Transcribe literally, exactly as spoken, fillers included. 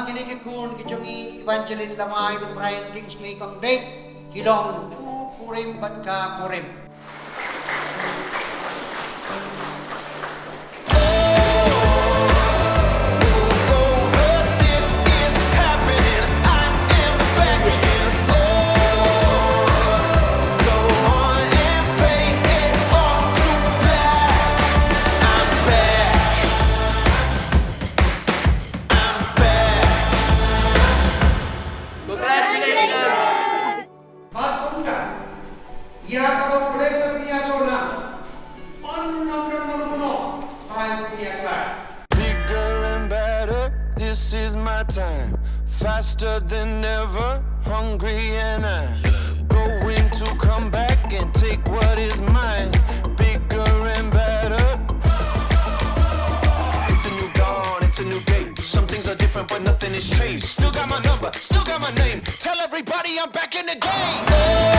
Kine ki khun ki jong i, Evangeline Lamai bad Brian Kingsley Kongdei, ki long u kurim bad ka kurim. Congratulations! Bad kumta, ïa kaba U Blei u la pynïasoh lang, yn ym don mano mano ban pynïakhlad. Bigger and better, this is my time. Faster than ever, hungry and I'm going to come back and take what is mine. Bigger and better. It's a new dawn, it's a new day. Some things are different, but nothing has changed. Still got my number, still got my name. Tell everybody I'm back in the game.